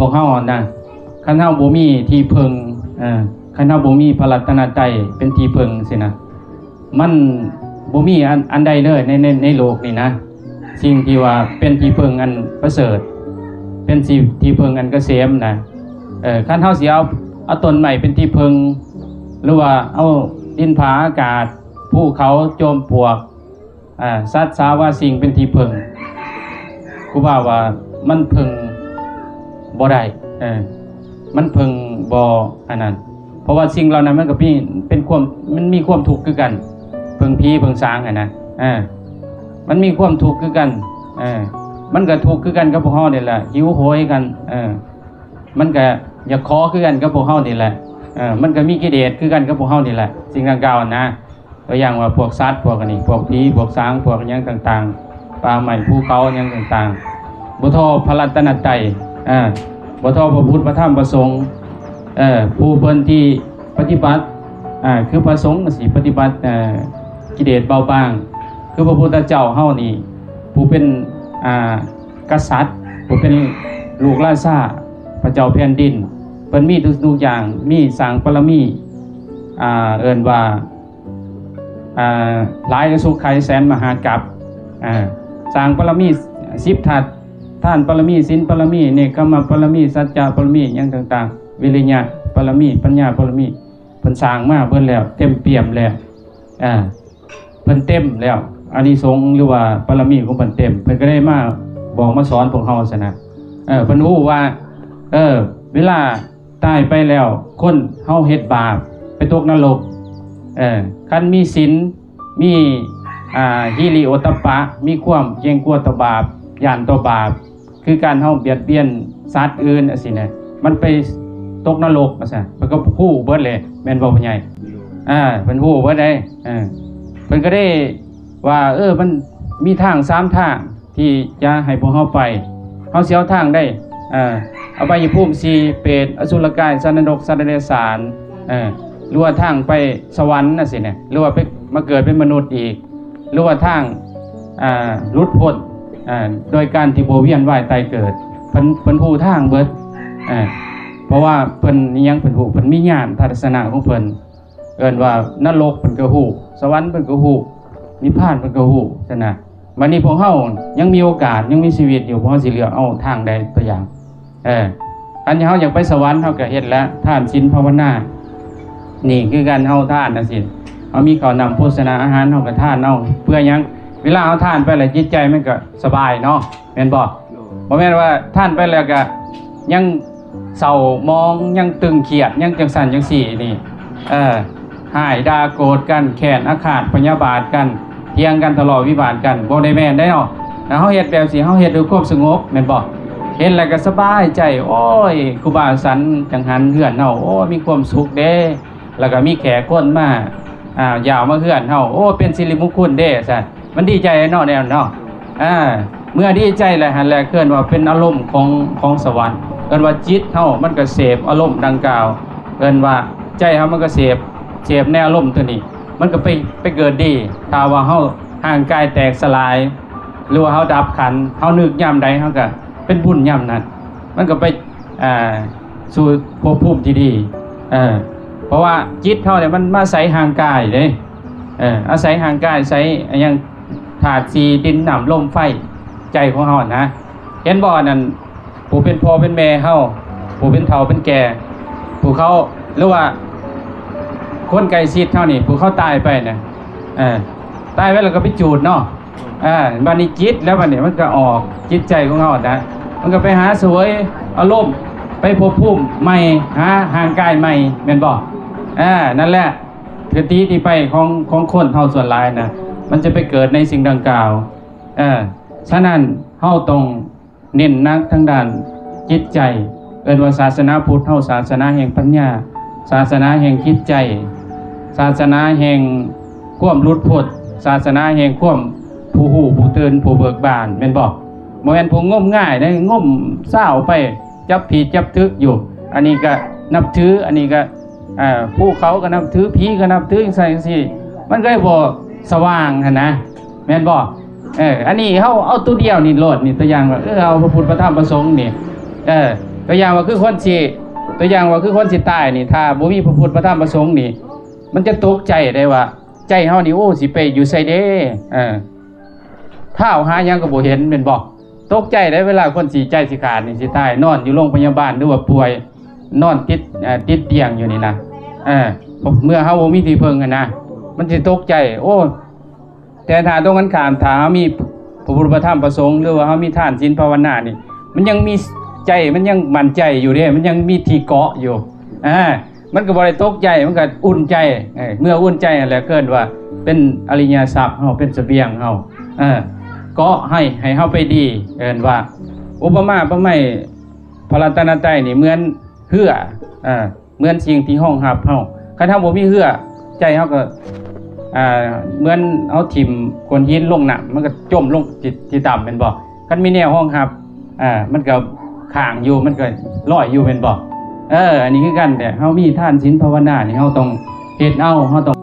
ວກເຮົາຫັ້ນນະ ຄັນເຮົາບໍ່ມີທີ່ເພິ່ງ ເອີ ຄັນເຮົາບໍ່ມີພະລັດຕະນະໄຕເປັນທີ່ເພິ່ງຊີ້ນະ ມັນບໍ່ມີອັນ ອັນໃດເລີຍໃນ ໃນ ໃນໂລກນີ້ນະ ສິ່ງທີ່ວ່າເປັນທີ່ເພິ່ງອັນປະເສີດ ເປັນທີ່ ທີ່ເພິ່ງອັນກະເສມນະ ເອີ ຄັນເຮົາຊິເອົາ ເອົາຕົ້ນໄມ້ເປັນທີ່ເພິ່ງ ຫຼືວ່າເອົາດິນຟ້າອາກາດ ພູເຂົາ ໂຈມປວກ ອາ ສັດສາວາສິ່ງເປັນທີ່ເພິ່ງ ຄູບາວ່າມັນເພິ່ງບໍ່ໄດ້ ເອີ ມັນເພິ່ງບໍ່ອັນນັ້ນ ເພາະວ່າສິ່ງເຫຼົ່ານັ້ນມັນກໍມີ ເປັນຄວາມ ມັນມີຄວາມທຸກຄືກັນ ເພິ່ງຜີເພິ່ງສາງຫັ້ນນະ ເອີ ມັນມີຄວາມທຸກຄືກັນ ເອີ ມັນກໍທຸກຄືກັນກັບພວກເຮົານີ້ແຫຼະ ຫິວໂຫຍກັນ ເອີ ມັນກໍຢາກຂໍຄືກັນກັບພວກເຮົານີ້ແຫຼະ ເອີ ມັນກໍມີກິເລດຄືກັນກັບພວກເຮົານີ້ແຫຼະ ສິ່ງດັ່ງກ່າວຫັ້ນນະ. ຕົວຢ່າງວ່າພວກສັດ ພວກອັນນີ້ ພວກຜີ ພວກສາງ ພວກຫຍັງຕ່າງໆ ປ່າໄມ້ ພູເຂົາ ຫຍັງຕ່າງໆ ບໍ່ທໍ່ພະລັດຕະນະໄຕ ອາ ບໍ່ທໍ່ພະພຸດ ພະທຳ ພະສົງ ເອີ ຜູ້ເພິ່ນທີ່ປະຕິບັດ ອາ ຄືພະສົງກໍຊິປະຕິບັດ ເອີ ກິເລດເບົາບາງ ຄືພະພຸດທະເຈົ້າເຮົານີ້ ຜູ້ເປັນ ອາ ກະສັດ ຜູ້ເປັນລູກລາຊາ ພະເຈົ້າແຜ່ນດິນ ເພິ່ນມີທຸກໆຢ່າງ ມີສ້າງບາລະມີ ອາ ເອີ້ນວ່າ ອາ ຫຼາຍອະສຸໄຂແສນມະຫາກັບ ອາ ສ້າງບາລະມີສິບທັດ ທານບາລະມີ ສິນບາລະມີ ເນກຂະມະບາລະມີ ສັດຈະບາລະມີ ຫຍັງຕ່າງໆ ວິລິຍະບາລະມີ ປັນຍາບາລະມີ ເພິ່ນສ້າງມາເບິດແລ້ວ ເຕັມປ່ຽມແລ້ວ ອາ ເພິ່ນເຕັມແລ້ວ ອານິສົງ ຫຼືວ່າບາລະມີຂອງເພິ່ນເຕັມ ເພິ່ນກໍໄດ້ມາບອກມາສອນພວກເຮົາຊັ້ນນະ ເອີ ເພິ່ນຮູ້ວ່າ ເອີ ເວລາ ຕາຍໄປແລ້ວ ຄົນເຮົາເຮັດບາບ ໄປຕົກນະລົກ ເອີ ຄັນມີສິນ ມີ ອາ ຫິລິໂອດຕະປະ ມີຄວາມເກງກົວຕໍ່ບາບ ຢ້ານຕໍ່ບາບ ຄືການເຮົາບຽດບຽນສັດອື່ນຈັ່ງຊີ້ນະ ມັນໄປຕົກນະລົກວ່າຊັ້ນ ເພິ່ນກໍຮູ້ເບິດເລີຍ ແມ່ນບໍ່ພໍ່ໃຫຍ່? ອາ ເພິ່ນຮູ້ເບິດເດ້ ເອີ ເພິ່ນກໍໄດ້ວ່າ ເອີ ມັນມີທາງສາມທາງ ທີ່ຈະໃຫ້ພວກເຮົາໄປ ເຮົາຊິເອົາທາງໃດ? ເອີ ອະບາຍພູມສີ່ ເປດ ອະສຸລະກາຍ ສັດນະລົກ ສັດເດຍສານ ເອີ ຫຼືວ່າທາງໄປສະຫວັນຈັ່ງຊີ້ນະ ຫຼືວ່າໄປ ມາເກີດເປັນມະນຸດອີກ ຫຼືວ່າທາງ ອາ ຫຼຸດພົ້ນ ອາ ໂດຍການທີ່ບໍ່ວຽນວ່າຍຕາຍເກີດ ເພິ່ນ ເພິ່ນຮູ້ທາງເບິດ ເອີ ເພາະວ່າເພິ່ນ ອີຫຍັງ ເພິ່ນຮູ້ ເພິ່ນມີຍານທັດສະນະຂອງເພິ່ນ ເອີ້ນວ່ານະລົກເພິ່ນກໍຮູ້ ສະຫວັນເພິ່ນກໍຮູ້ ນິບພານເພິ່ນກໍຮູ້ຊັ້ນນະ. ບັດນີ້ພວກເຮົາຍັງມີໂອກາດ ຍັງມີຊີວິດຢູ່ ພວກເຮົາຊິເລືອກເອົາທາງໃດຕົວຢ່າງ? ເອີ ຄັນເຮົາຢາກໄປສະຫວັນ ເຮົາກໍເຮັດແຫຼະ ທານ ສິນ ພາວະນາ ນີ້ຄືການເຮົາທານຈັ່ງຊີ້ ເຮົາມີເຂົ້ານ້ຳໂພຊະນາອາຫານ ເຮົາກໍທານເອົາ ເພື່ອຫຍັງ? ເວລາເຮົາທານໄປແລ້ວ ຈິດໃຈມັນກໍສະບາຍເນາະ ແມ່ນບໍ່? ບໍ່ແມ່ນວ່າທານໄປແລ້ວກະຍັງເສົ້າໝອງ ຍັງຕຶງຄຽດ ຍັງຈັ່ງຊັ້ນຈັ່ງຊີ້ນີ້ ເອີ ຮ້າຍດ່າໂກດກັນ ແຄ້ນອາຄາດພະຍາບາດກັນ ຖຽງກັນ ທະເລາະວິວາດກັນ ບໍ່ໄດ້ແມ່ນເດ້ເນາະ. ຖ້າເຮົາເຮັດແບບຊີ້ ເຮົາເຮັດດ້ວຍຄວາມສະຫງົບ ແມ່ນບໍ່? ເຮັດແລ້ວກໍສະບາຍໃຈ ໂອ້ຍ ຄູບາອາຈານຈັງຫັນເຮືອນເຮົາ ໂອ້ຍ ມີຄວາມສຸກເດ້ ແລ້ວກໍມີແຂກຄົນມາ ອ່າ ຢາມມາເຮືອນເຮົາ ໂອ້ ເປັນສິລິມຸງຄຸນເດ້ ວ່າຊັ້ນ ມັນດີໃຈເນາະ ແນວນັ້ນເນາະ ອ່າ ເມື່ອດີໃຈແລ້ວຫັ້ນແຫຼະ ເອີ້ນວ່າເປັນອາລົມຂອງ ຂອງສະຫວັນ ເອີ້ນວ່າຈິດເຮົາມັນກໍເສບອາລົມດັ່ງກ່າວ ເອີ້ນວ່າໃຈເຮົາມັນກໍເສບ ເສບໃນອາລົມຕົວນີ້ ມັນກໍໄປ ໄປເກີດດີ. ຖ້າວ່າເຮົາ ຮ່າງກາຍແຕກສະຫຼາຍ ຫຼືວ່າເຮົາດັບຂັນ ເຮົານຶກຍາມໃດ ເຮົາກໍເປັນບຸນຍາມນັ້ນ ມັນກໍໄປ ອ່າ ສູ່ພົບພູມທີ່ດີ ເອີ ເພາະວ່າຈິດເຮົານີ້ມັນມາໃສຮ່າງກາຍເດ້ ເອີ ອາໄສຮ່າງກາຍ ໃສອັນຫຍັງ ທາດສີ່ ດິນ ນ້ຳ ລົມ ໄຟ ໃຈຂອງເຮົານະ ເຫັນບໍ່? ອັນນັ້ນ ຜູ້ເປັນພໍ່ເປັນແມ່ເຮົາ ຜູ້ເປັນເຖົ້າເປັນແກ່ ຜູ້ເຂົາ ຫຼືວ່າຄົນໃກ້ຊິດເຮົານີ້ ຜູ້ເຂົາຕາຍໄປນະ ເອີ ຕາຍໄປແລ້ວກໍໄປຈູດເນາະ ອ່າ ບາດນີ້ຈິດແລ້ວ ບາດນີ້ມັນກໍອອກ ຈິດໃຈຂອງເຮົານະ ມັນກໍໄປຫາສະເຫວີຍອາລົມ ໄປພົບພູມໃໝ່ ຫາຮ່າງກາຍໃໝ່ ແມ່ນບໍ່? ອ່າ ນັ້ນແຫຼະ ກະຕິທີ່ໄປຂອງ ຂອງຄົນເຮົາສ່ວນຫຼາຍນະ ມັນຈະໄປເກີດໃນສິ່ງດັ່ງກ່າວ ເອີ ສະນັ້ນເຮົາຕ້ອງເນັ້ນໜັກທາງດ້ານຈິດໃຈ ເອີ້ນວ່າສາສະໜາພຸດເຮົາ ສາສະໜາແຫ່ງປັນຍາ ສາສະໜາແຫ່ງຈິດໃຈ ສາສະໜາແຫ່ງຄວາມຫຼຸດພົ້ນ ສາສະໜາແຫ່ງຄວາມ ຜູ້ຮູ້ຜູ້ຕື່ນ ຜູ້ເບີກບານ ແມ່ນບໍ່? ບໍ່ແມ່ນຜູ້ງົມງາຍເດ້ ງົມຊາວໄປ ຈັບຜີດຈັບຖືກຢູ່ ອັນນີ້ກະນັບຖື ອັນນີ້ກະ ເອີ ພູເຂົາກະນັບຖື ຜີກະນັບຖື ຈັ່ງຊັ້ນຈັ່ງຊີ້ ມັນກະເລີຍບໍ່ສະຫວ່າງຫັ້ນນະ ແມ່ນບໍ່? ເອີ ອັນນີ້ເຮົາເອົາຕົວດຽວນີ້ໂລດ ນີ້ຕົວຢ່າງວ່າ ເອີ ເອົາພະພຸດ ພະທຳ ພະສົງນີ້ ເອີ ຕົວຢ່າງວ່າຄືຄົນຊິ ຕົວຢ່າງວ່າຄືຄົນຊິຕາຍນີ້ ຖ້າບໍ່ມີພະພຸດ ພະທຳ ພະສົງນີ້ ມັນຈະຕົກໃຈໄດ້ວ່າ ໃຈເຮົານີ້ ໂອ້ ຊິໄປຢູ່ໃສເດ້. ເອີ ທ້າວຫາຫຍັງກໍບໍ່ເຫັນແມ່ນບໍ່? ຕົກໃຈໄດ້ເວລາຄົນຊິໃຈຊິຂາດນີ້ ຊິຕາຍ ນອນຢູ່ໂຮງພະຍາບານ ຫຼືວ່າປ່ວຍ ນອນຕິດ ເອີ ຕິດຕຽງຢູ່ນີ້ນະ. ເອີ ເມື່ອເຮົາບໍ່ມີທີ່ເພິ່ງຫັ້ນນະ ມັນຊິຕົກໃຈ ໂອ້ ແຕ່ຖ້າຕົງກັນຂ້າມ ຖ້າເຮົາມີພະພຸດ ພະທຳ ພະສົງ ຫຼືວ່າເຮົາມີທານ ສິນ ພາວະນານີ້ ມັນຍັງມີໃຈ ມັນຍັງໝັ້ນໃຈຢູ່ເດ້ ມັນຍັງມີທີ່ເກາະຢູ່. ອາ ມັນກໍບໍ່ໄດ້ຕົກໃຈ ມັນກໍອຸ່ນໃຈ. ເອີ ເມື່ອອຸ່ນໃຈຫັ້ນແຫຼະ ເອີ້ນວ່າເປັນອະລິຍະຊັບເຮົາ ເປັນສະບຽງເຮົາ. ເອີ ເກາະໃຫ້ ໃຫ້ເຮົາໄປດີ ເອີ້ນວ່າ ອຸປະມາປະໄມ ພະລັດຕະນະໄຕນີ້ເໝືອນເຮືອ ເອີ ເໝືອນສິ່ງທີ່ຮອງຮັບເຮົາ. ຄັນເຮົາບໍ່ມີເຮືອ ໃຈເຮົາກໍ ອ່າ ເໝືອນເຮົາຖິ້ມໂຂດຫີນລົງນ້ຳ ມັນກໍຈົມລົງທີ່ ທີ່ຕ່ຳແມ່ນບໍ່? ຄັນມີແນວຮອງຮັບ ອ່າ ມັນກໍຄ້າງຢູ່ ມັນກໍລອຍຢູ່ແມ່ນບໍ່? ເອີ ອັນນີ້ຄືກັນແຫຼະ ເຮົາມີທານ ສິນ ພາວະນານີ້ ເຮົາຕ້ອງເຮັດເອົາ ເຮົາຕ້ອງ